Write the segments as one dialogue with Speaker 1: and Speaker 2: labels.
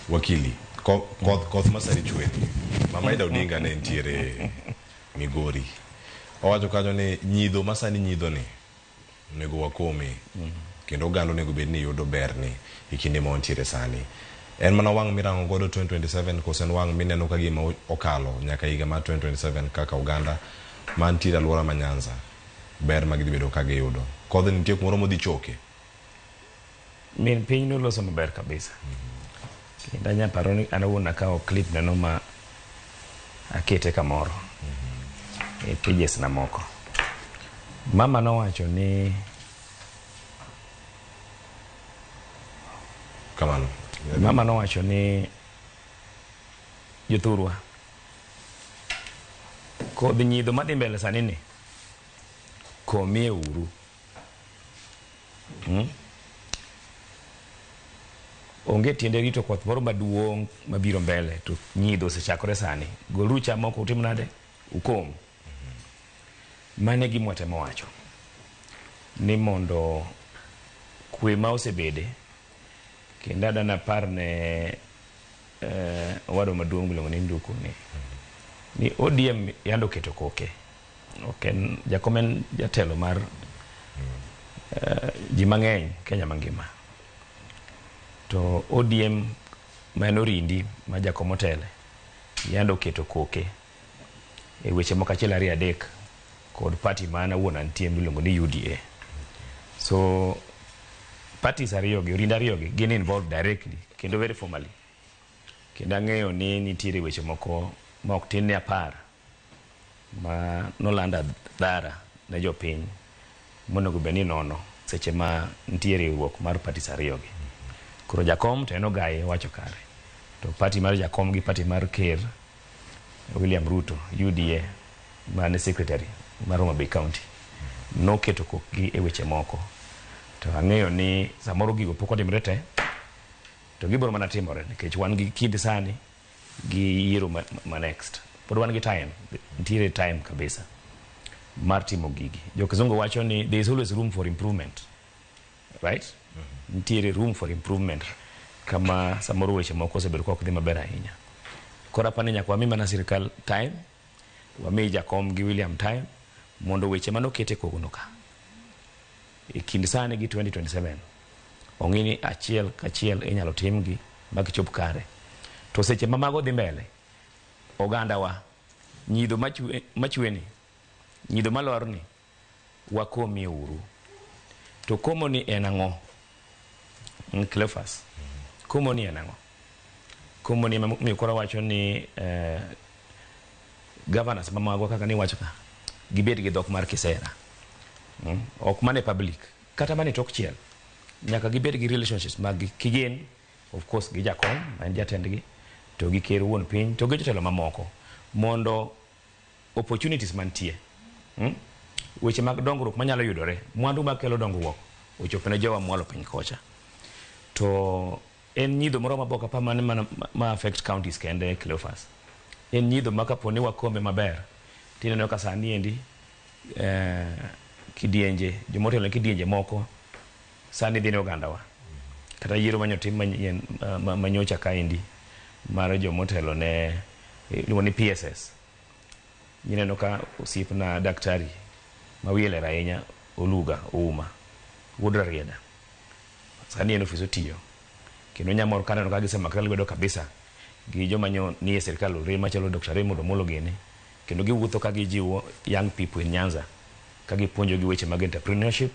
Speaker 1: Wakili, koth masani chwe ni, Mama Ida Odinga ne nitiere Migori. Owacho kanyo ni nyidho masani nyidho ni onego wakome kendo oganda onego bed ni yudo berni e kinde ma wantiere sani. En mana wang' mirango godo 2027 koso en wang' mineno ka gima okalo nyaka higa mar 2027 kaka oganda mantiere alwora ma Nyanza ber ma gidhi bedo ka giyudo. Kodhni nitie kumoro modhi choke.
Speaker 2: Min piny noloso maber kabisa. Kendo anya paro ni an awuon akawo clip neno ma akete kamoro e pages na moko. Mama nowacho ni
Speaker 1: Kamano.
Speaker 2: Mama nowacho ni jothurwa kodh nyidho madhi mbele sani ni komie uru. Onge tiende rito koth moro maduong' mabiro mbele to nyidho osechakore sani. Goluru cham moko utim nade? Ukom. Mano e gima watemo wacho. Ni mondo kwe ma osebede kendo adwa napar ne owadwa maduong' miluongo ni Nduku ni ODM yande oketo koke. Ok en jakom en jatelo mar ji mang'eny Kenya mangima. To ODM ma en orindi ma jakom otele yande oketo koke e weche moko achiel ariyo adek kod party ma an awuon antie miluongo ni UDA. So parties ariyo gi, orindi ariyo gi gin involved directly kendo very formally. Kendo ang'eyo ni nitiere weche moko ma ok tin ne 10 ma nolando dhara ne jopiny monego bed ni nono seche ma nitie riwruok mar parties ariyo gi. Koro jakom to en ogaye wacho kare. To party mar jakom gi party mar ker William Ruto UDA mane secretary mar Homa Bay County noketo kokgi e weche moko. To ang'eyo ni samoro gigo pok otimre te to gibiro mana timore nikech wan gi kind sani gi yiero ma next. Pod wan gi time, nitiere time kabisa mar timo gigi. Jo kizungu wacho ni there is always room for improvement. Right? Nitiere room for improvement kama samoro weche moko osebedo ka ok dhi maber ahinya. Koro apani nyaka wami mana sirikal time, wami jakom gi William time mondo weche manoket e kogno ka e kind sani gi 2027 ong'i ni achiel kachiel inyalo timgi ma gichop kare. To seche ma mago dhi mbele, ogandawa nyidho machwe ni, nyidho malorni, wakomie uru. To komo ni en ang'o? Cleophas. Komo ni en ang'o? Komo ni ema koro wacho ni governors mamagwa kaka niwacho ka gibed gi dhok mar kisera. Ok mana e public, kata mana e tok chiel. Nyaka gibed gi relationships mag gi kigin, of course gi jakom ma en jatendgi, to gi ker wuon piny, to gi jotelo mamoko mondo opportunities mantie weche mag dongruok manyalo yudore, mwandu makelo dongruok ochop ne jowa mwalo piny kocha. To en nyidho moro mabok apa mane mana ma affect counties kende Cleophas. En nyidho ma kapo ni wakombe maber, tineno ka sani endi kidienje, jomotelo ne kidienje moko sani dhi ne ogandawa. Kata yiero manyotim manyien manyocha kaendi mar jomotelo ne iluongo ni PSS. Ineno ka osiepna daktari ma wiye ler ahinya Oluga Ouma wuod Rarieda sani en ofis otiyo kendo nyamor kaneno ka gisemakre lwedo kabisa gi joma nyo nie sirikal ore machalo Dr. Raymond Omolo gini kendo giwuotho ka gijiwo young people in Nyanza ka gipuonjo gi weche mag entrepreneurship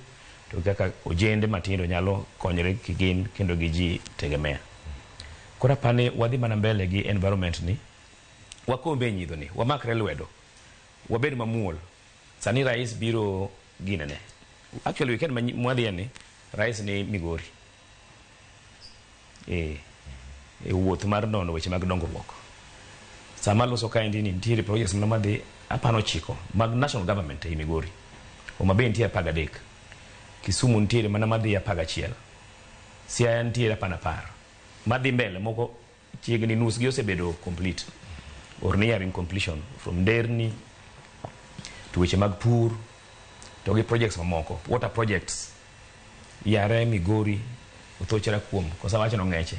Speaker 2: to kaka ojende matindo nyalo konyore kigin kendo gi ji tegemea. Koro apani wadhi mana mbele gi environment ni wakombe e nyidho ni wamakre lwedo wabed mamuol. Sani rais biro ginene. Actually weekend mwadhiye ni rais ni Migori e wuoth mar nono weche mag dongruok. Sama loso kaendi ni nitiere projects mana madhi apano 9 mag national government ei Migori. Homa Bay nitie 13. Kisumu nitiere mana madhi 11. Siaya nitiere apana 10. Madhi mbele moko chiegni nus gi osebedo complete or nearing completion from nderni to weche mag pur to gi projects mamoko water projects yare Migori othochera kuom kosa wacho no ng'eche.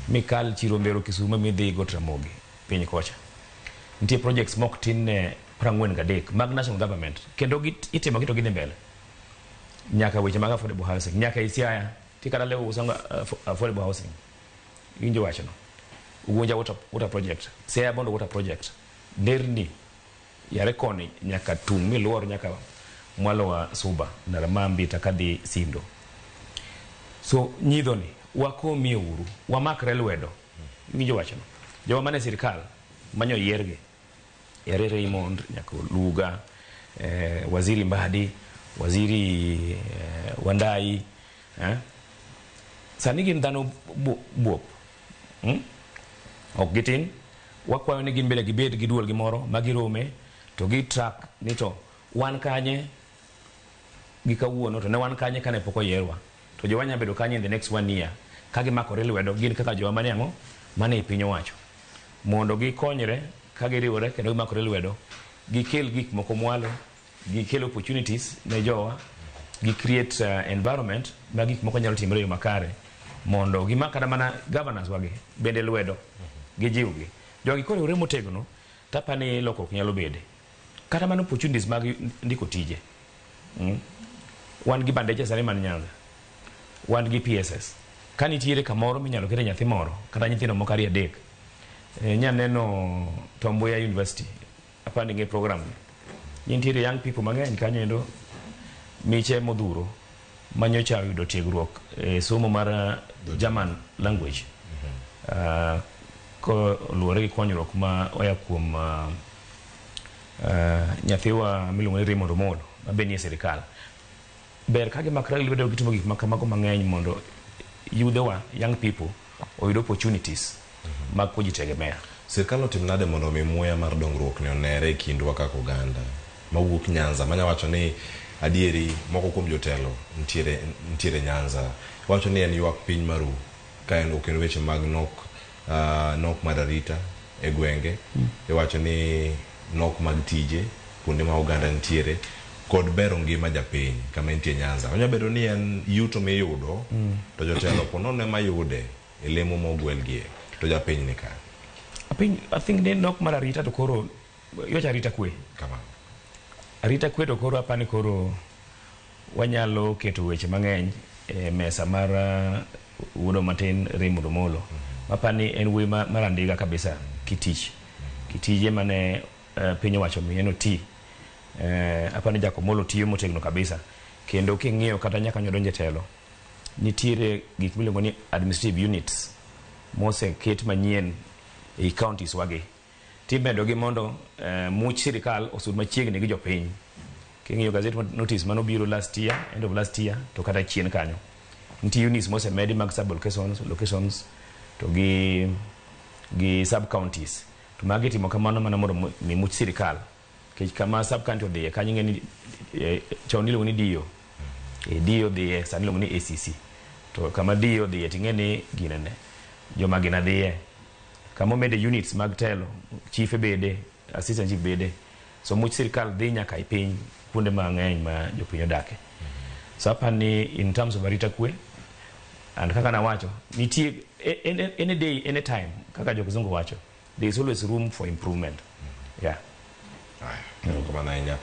Speaker 2: Mikal Chirombero Kisumo midhi Got Ramogi piny kocha. Nitie projects mok tin ne 43 mag national government kendo itimo gi to gidhi mbele. Nyaka weche mag affordable housing, nyaka e Siaya, ti kata leo usanga affordable housing. Iwinjo wachno. Ugunja water project, Siaya Bondo water project, nderni yare koni nyaka tung' miluor nyaka mwalo wa Suba, ndara ma Mbita kadhi Sindo. So nyidho ni wakomie uru, wamakre lwedo. Iwinjo wachno. Joma mane sirikal manyo yiergi. Yare Raymond, nyaka Luga, Waziri Mbadi, Waziri Wandai, Sani gin dhano buop. Ok gitin. Wakwayo ni gin bende gibed gi duol gimoro ma girome to gi track ni to wan kanye gi kawuono to ne wan kanye kane pok oyierwa. To jowa nyalo bedo kanye in the next 1 year ka gimakore lwedo gin kaka jowa mane ang'o mane e piny owacho. Mondo gikonyre ka giriwore kendo gimakore lwedo gikel gik moko mwalo, gikel opportunities ne jowa, gi create environment ma gik moko nyalo timore e yo makare mondo gimak kata mana governors wagi bende lwedo gijiwgi. Jogi koriwore motegno tapani lokruok nyalo bede. Kata mana opportunities mag ndiko tije. Wan gi bandeche sani man Nyanza. Wan gi PSS. Ka nitiere kamoro minyalo kete nyathi moro kata nyithindo moko 2 3. Nya neno Tom Mboya University. Apani ng'e program ni. Nitiere young people mang'eny kanyo endo miche modhuro manyocha oyudo tiegruok e somo mar German language. Koluwore gi konyruok ma oya kuom nyathiwa miluongo ni Raymond Omolo ma be nie sirikal. Ber ka gimakre lwedo gitimo gik ma kamago mang'eny mondo yudhewa young people oyud opportunities mag kujitegemea.
Speaker 1: Sirkal otim nade mondo mi muya mar dongruok ni onere e kindwa kaka oganda mawuok Nyanza manya wacho ni adieri moko kuom jotelo nitiere Nyanza wacho ni en ywak piny maru ka en ok en weche mag nok mar arita e gwenge iwacho ni nok mag tije kuonde ma oganda nitiere kod bero ngima japiny kama entie Nyanza. Onya bedo ni en yuto miyudo to jotelo po nono ema yude e lemo ma ogwelgie to japiny ni kanye.
Speaker 2: I think ni nok mar arita to koro yocha arita kwe.
Speaker 1: Kamano.
Speaker 2: Arita kwe to koro apani koro wanyalo keto weche mang'eny e mesa mar wuodo matin Raymond Omolo. Mapani en wuoyi mar andiga kabisa kitich. Kitije mane piny owacho miye no ti. Apani Jack Omolo tiyo motegno kabisa. Kendo king'iyo kata nyaka nyodonje e telo, nitiere gik miluongo ni administrative units moseket manyien ei counties wagi. Timedo gi mondo much sirikal osud machiegni gi jopiny. King'iyo gazette notice manobiro last year, end of last year, to kata chien kanyo. Nitie units mosemedi mag sub locations to gi sub counties. To magi timo kamano mana mondo mi much sirikal. Nikech kama sub county odhiye kanyo ing'e ni chon iluongo ni DO. DO dhiye, sani iluongo ni ACC. To kama DO dhiye ting'e ni ginene. Joma gina dhiye. Kama omede units mag telo, chief bede, assistant chief bede. So much sirikal dhi nyaka e piny kuonde mang'eny ma jopiny odake. So apani in terms of arita kwe, and kaka nawacho, nitie any day, any time, kaka jokizungu wacho, there is always room for improvement. Yeah.
Speaker 1: Aya, erokamano ahinya.